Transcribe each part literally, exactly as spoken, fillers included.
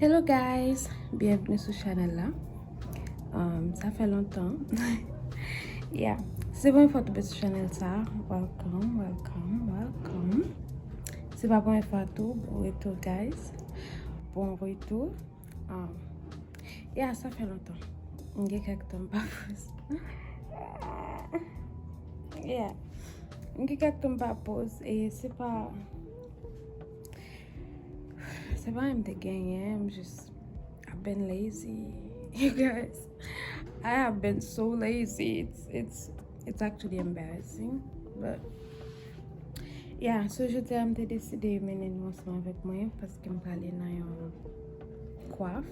Hello guys, byenvni sou chanèl la. Um, sa fè lontan. Yeah, si se premye fwa w tonbe sou chanèl sa, welcome, welcome, welcome. Se pa premye fwa tou, bon retou guys. Bon retou. Um, yeah, sa fè lontan. M gen kèk tan m pa post. Yeah. M gen kèk tan m pa post e se pa Se pa m te genyen, m just I've been lazy. You guys, I have been so lazy. It's it's it's actually embarrassing, but yeah, so jodi a m te deside mennen nou ansanm avèk mwen paske m prale nan yon kwaf,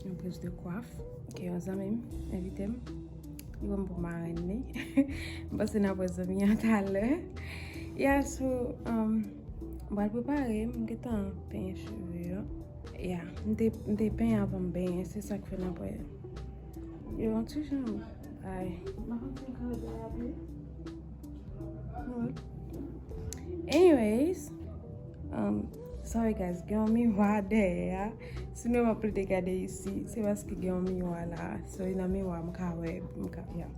yon prise de kwaf ke yon zanmi m envite m. Li ban m pou marenn li. M panse n ap wè zanmi an talè. Yeah, so, um, m pral prepare, m gentan penyen cheve yo. Yeah, m te, m te penyen avan m benyen, se sa k fè n ap wè. Yo, yon ti jan, ay, m pa konn si m ka rete la pli. Anyways, um, sorry guys, gen yon miwa dèyè a. Si nou wè m ap plede gade isi, se paske gen yon miwa la. So, e nan miwa m ka wè, m ka, yeah.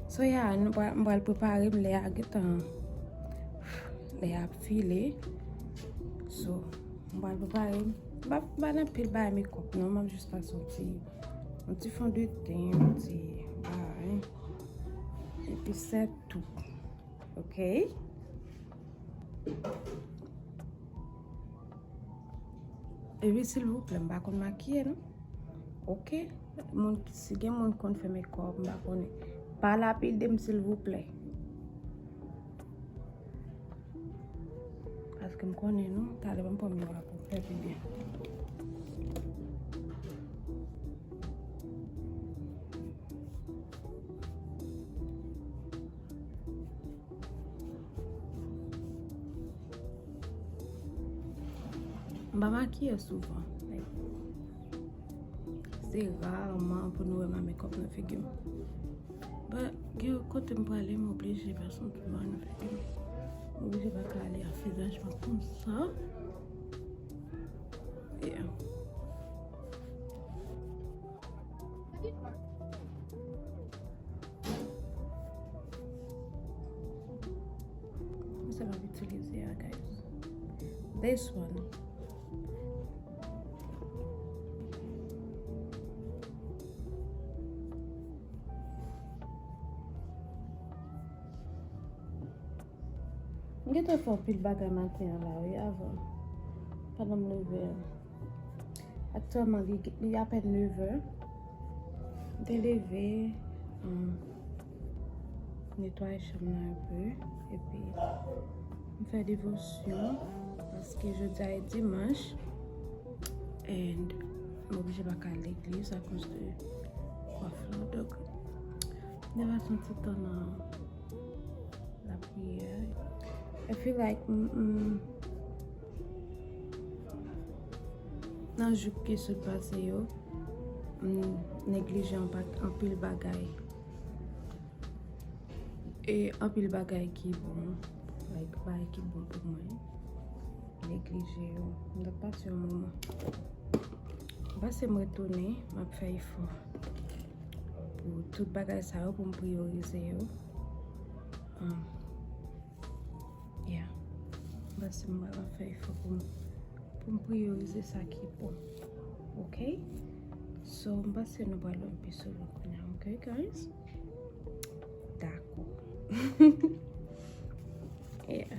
So, yeah, nou pral, m pral prepare m lè a gentan, lè a ap file. So, m pral prepare m. M pa, m pa nan pil bagay makeup non, m ap jis pase yon ti, yon ti fond de teint, yon ti bagay. Epi se tou. Ok? Epi silvouplè, m pa konn makiye non. Ok? Moun, si gen moun konn fè makeup, m pa konnen. Pale rapid de m silvouplè. Paske m konnen non, talè ban m pran miwa pou m fè pi byen. M pa makiye souvan. Like, se raman pou nou wè m a makeup nan figi m. But, gen yon kote m prale, m oblije fè yon ti bagay nan figi m. M oblije pa ka ale ak vizaj mwen konsa. Yeah. Mwen sèlman itilize a, guys. This one. M gentan fè anpil bagay maten an la, wi, avan. Pandan m leve a. Aktyèlman, li, li apèn nevè. M te leve, um, netwaye chanm nan enpe, epi m fè devosyon, paske jodi a e dimanch, and m oblije pa ka al legliz akoz de kwaf la. Donk, m te pase yon ti tan nan lapriyè. I feel like, mm, mm, nan jou ki sot pase yo, m neglije anpa-, anpil bagay. E anpil bagay ki bon, like, bagay ki bon pou mwen, neglije yo. M t ap pase yon moman. M panse m retounen, m ap fè efò pou tout bagay sa yo, pou m priyorize yo. Um, yeah. M panse m pral fè efò pou m, pou m priyorize sa ki bon. Ok? So, m panse nou pral wè m pi souvan kounye a, ok, guys? Dakò. Yeah.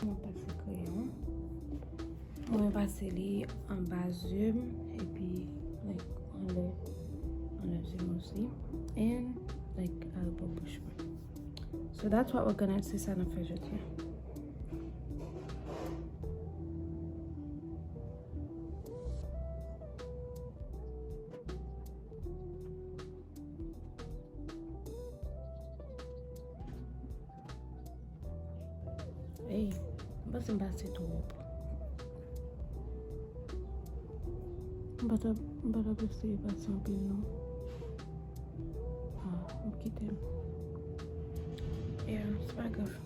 Mwen pase kreyon. Mwen pase li anba zye m, epi, like, anlè, anlè zye m osi. And, like, al bò bouch mwen. So that's what we're gonna, se sa n ap fè jodi a. Ey, m panse m pase twòp. M pa t ap, m pa t ap eseye pase anpil, non. Ah, m kite l. Yeah, se pa grav.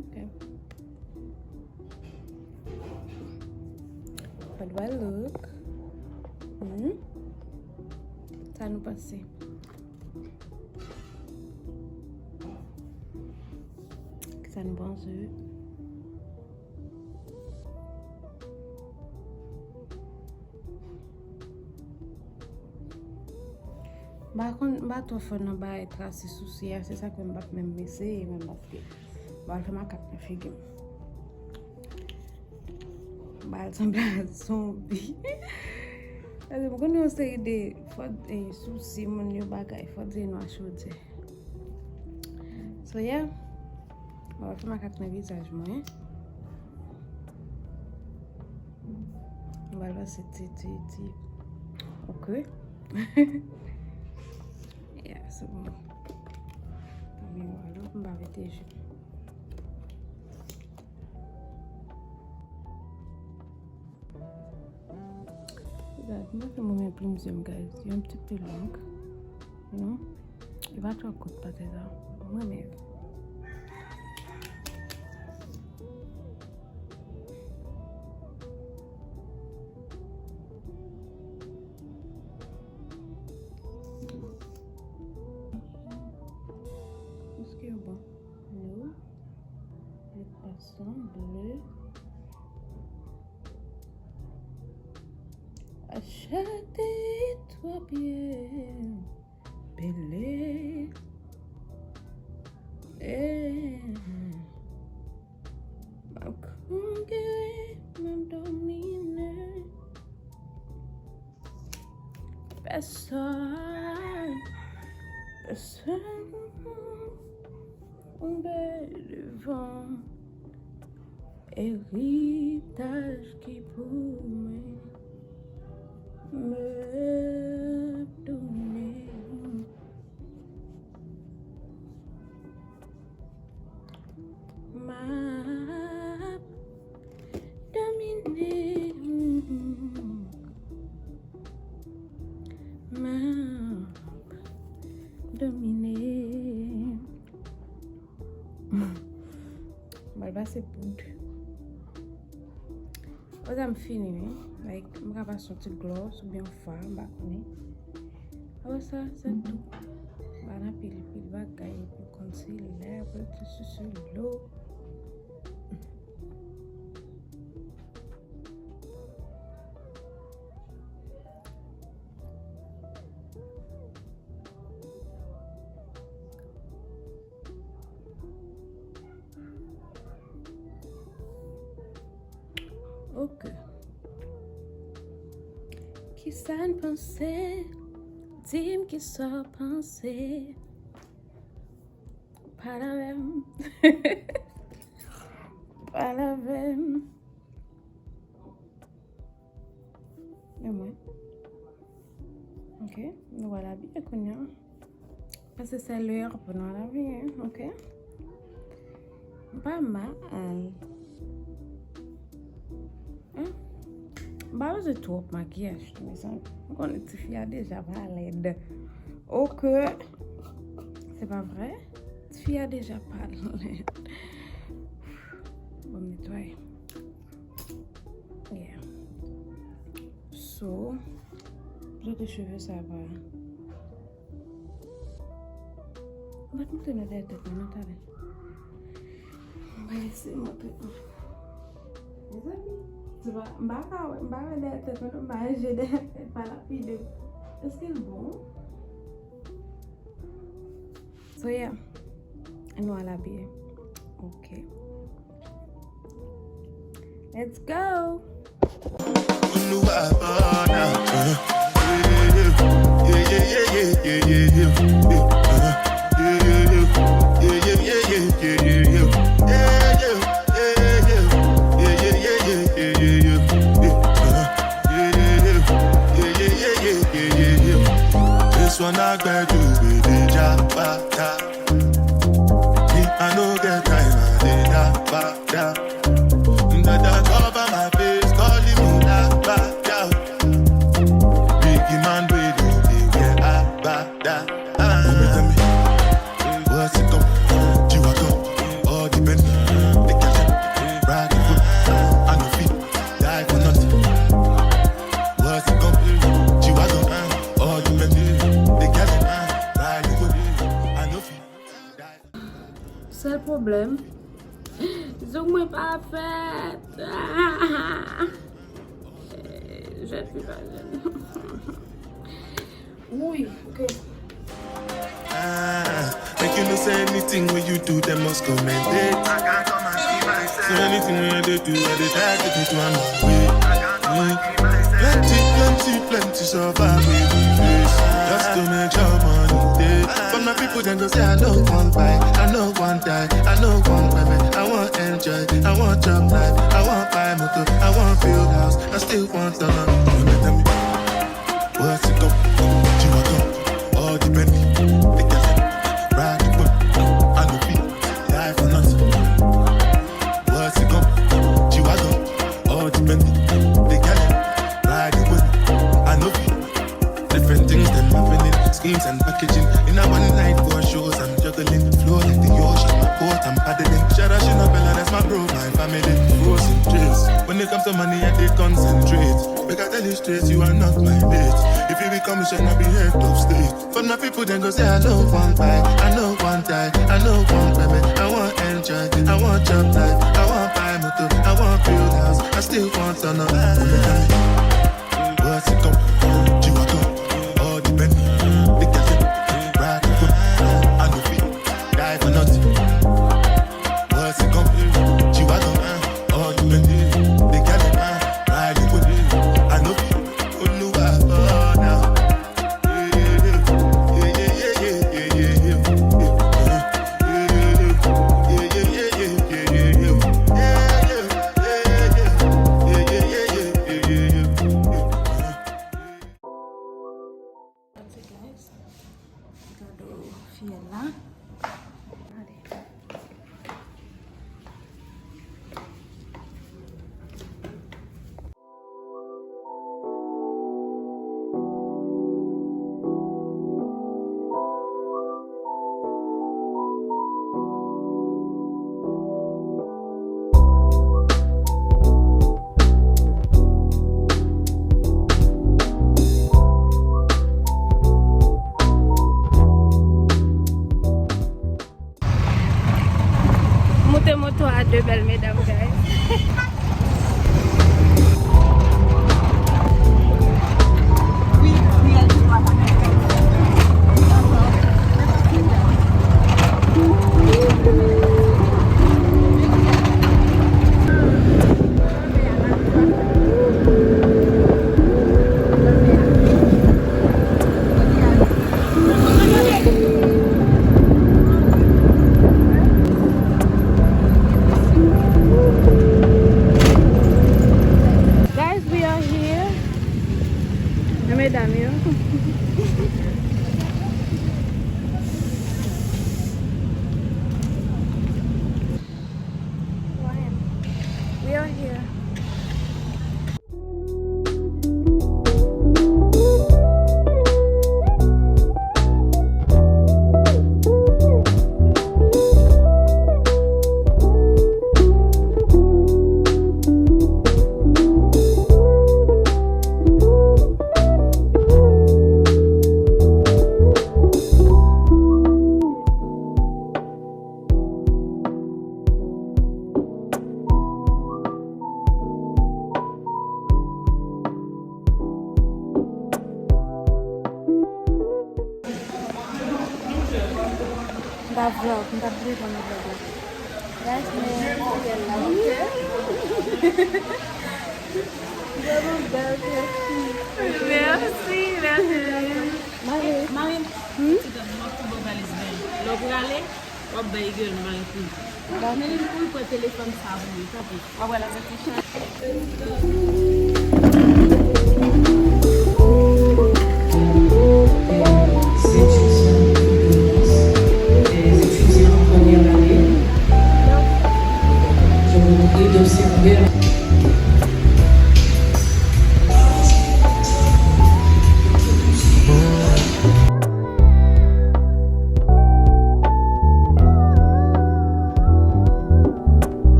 Ok. What do I look? Hmm? Sa nou panse? Sa nou panse? M pa konn, m pa twò fò nan bagay trase sousi a, se sa k fè m p ap menm eseye menm paske m pral fè makak nan figi m. M pral sanble a zonbi. Paske m konnen yon seri de fòt, eh, sousi moun yo bagay, fòt zye nou a chodyè. So yeah, m ap fè makak nan vizaj mwen. M pral pase ti, ti, ti. Ok. Yeah, se bon. Tanmi wala, m pa mete je. Gad, mwen fè mwen men plim zye m, guys. Yon ti pli long. You know? Li pa twò kout, pa tèt sa. Mwen men. Èske yo bon? No. Yo pa sanble. Achete twa pye pele. Eh. M ap konke, m ap domine. Pèsonn, pèsonn. Ou bèl devan eritaj ki pou mwen. Me donnen. M ap domine. M ap domine. M al pase poud. Konsa m fini, wi. Like, m ka pase yon ti gloss oubyen yon fwa, m pa konnen. Apre sa, se tou. M pa nan pil, pil bagay pou concealer, pou ti sou sou lo. Ok. Kisa n panse? Di m kisa w panse. Pale avè m. Pale avè m. E mwen. Ok, nou pral abiye kounye a. Paske se lè pou nou al abiye, ok? M pa mal. Hein? M pa bezwen twòp makiyaj tou, mezanmi. M konnen tifi a deja pa lèd. Ok. Se pa vre? Tifi a deja pa lèd. Bon, m netwaye. Yeah. So, m sot cheve sa pa. M pa t montre nou dèyè tèt mwen, non, talè. M pa eseye montre nou. Mezanmi, se pa, m pa ka wè, m pa wè dèyè tèt mwen, non, m pa wè je dèyè tèt pa lapide. Èske l bon? So, yeah. Ann nou al abiye. Ok. Let's go! Nou apana, This one I got to be the jabata. Me, I no get time, I dey da ba da. Dada cover my face, calling me da ba da. Biggie man, we no dey wear abada. Ah. What's it come? G-Wagon, all the Bentley, the Cadillac, ride the whip, I no fit die for nothing. What's it come? G-Wagon, all the Bentley, the Cadillac, ride the whip, I no fit die for nothing. Sèl pwoblèm, zong mwen pa fèt. Jèn fi pa jèn. Wi, ok. Ah, make you know say anything wey you do, dem must commend it. So anything wey I dey do, I dey try to do am my way. Mm. Plenty, plenty, plenty suffer wey we face just to make sure money dey. But my people dem go say I no wan buy, I no wan die, I no wan women, I wan enjoy, I wan chop life, I wan buy motor, I wan build house, I still wan turn up. Una tell me, what's it come? G-Wagon, all the Bentley, the Cadillac, ride the whip, I no fit die for nothing. What's it come? G-Wagon, all the Bentley, the Cadillac, ride the whip, I no fit. Different things dem happening, schemes and packaging. In a one night, four shows, I'm juggling. Flow like the ocean, my port, I'm paddling. Shout out Shina Bella, that's my bro, my family. Frozen dreams. When it comes to money, I dey concentrate. Make I tell you straight, you are not my mate. If you become a shine, I be head of state. For my people, dem go say, I no wan buy, I no wan die, I no wan women, I wan enjoy, I wan chop life, I wan buy motor, I wan build house, I still wan turn up. What's it come? G-Wagon, all the Bentley, the Cadillac, ride the whip, I no fit die for nothing. What's it come? G-Wagon, all the Bentley, the Cadillac, ride the whip, I no fit. Oluwa, oh, now. Gade fyèl la. Gade. Moute moto a de bèl medam, guys. Guys, we are here. Nan medam yo. We are here. M pa vlog, m pa vle pran vlog la. Guys, men fiyèl la, ok? Vrèman bèl, tèt fi. Mèsi, mèsi. Mari. Mari, hmm? Ti dam, m ap tou ba w valiz mwen. Lè w prale, w ap bay Igel mari pou li. Dakò. Men li pou l pran telefòn sa pou mwen, tanpri. W ap wè la soti chan.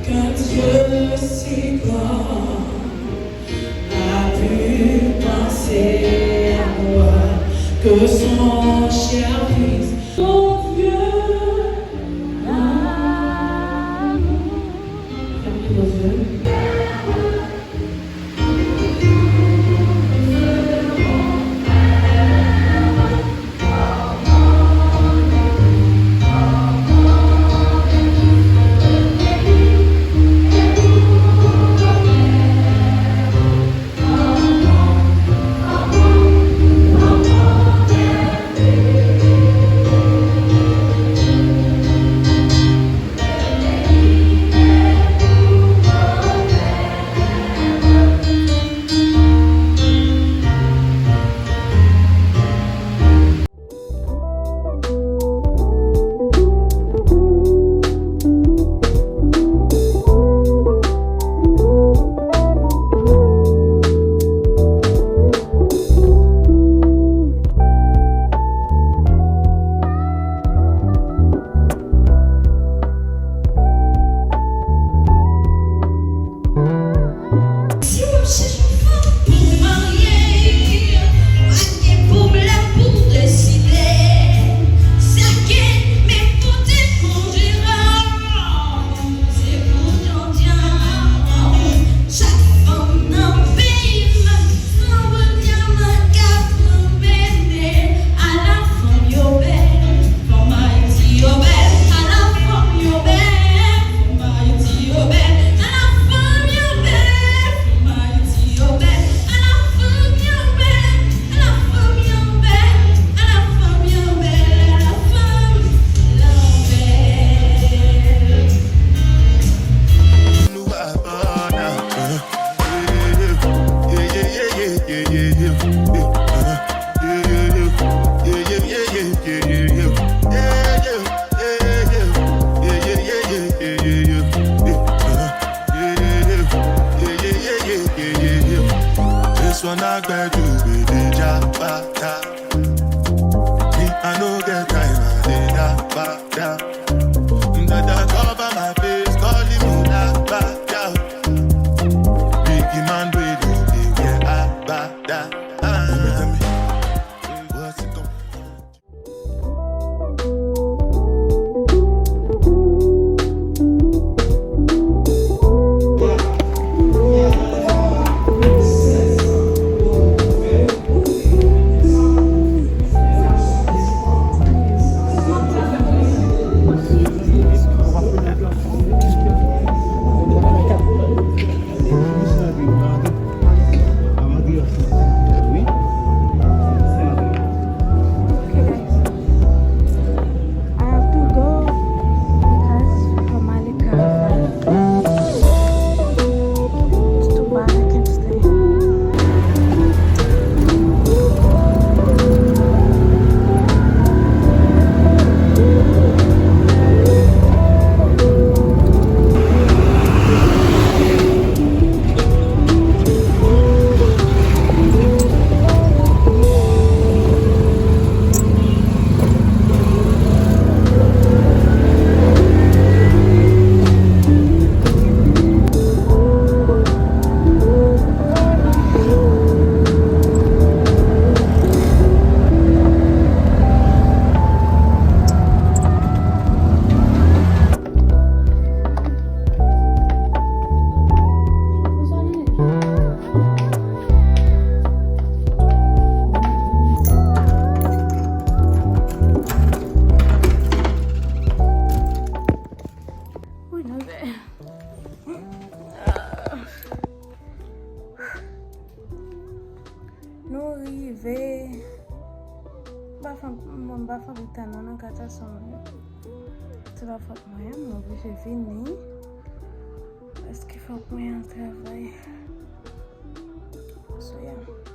Qu'un Dieu si grand a pu penser à moi, que son cher fils, mon Dieu, l'amour. Fermez vos yeux. Si w ap chèche yon fanm pou w marye, pa gen pwoblèm pou w deside. Sa gen, men pote konjera. Se pou jodi a. Chak fanm nan peyi m, san pwoblèm, ka pran mennen. Ala fanm yo bèl, fanm Ayiti yo bèl. Ala fanm yo bèl, fanm Ayiti yo bèl. Ala fanm yo bèl, fanm Ayiti yo bèl. Ala fanm yo bèl, ala fanm yo bèl, ala fanm yo bèl, ala fanm yo bèl. This one I grab you with the jabata. Me, I no get time, I dey da ba da. Dada cover my face, calling me la ba da. Biggie man, we do the way I ba da. Ah. What's it going on? E, m pa fè, m pa fè anpil tan non nan katastwòf mwen. Se pa fòt mwen, m oblije vini. Paske fòk mwen al travay. So, yeah.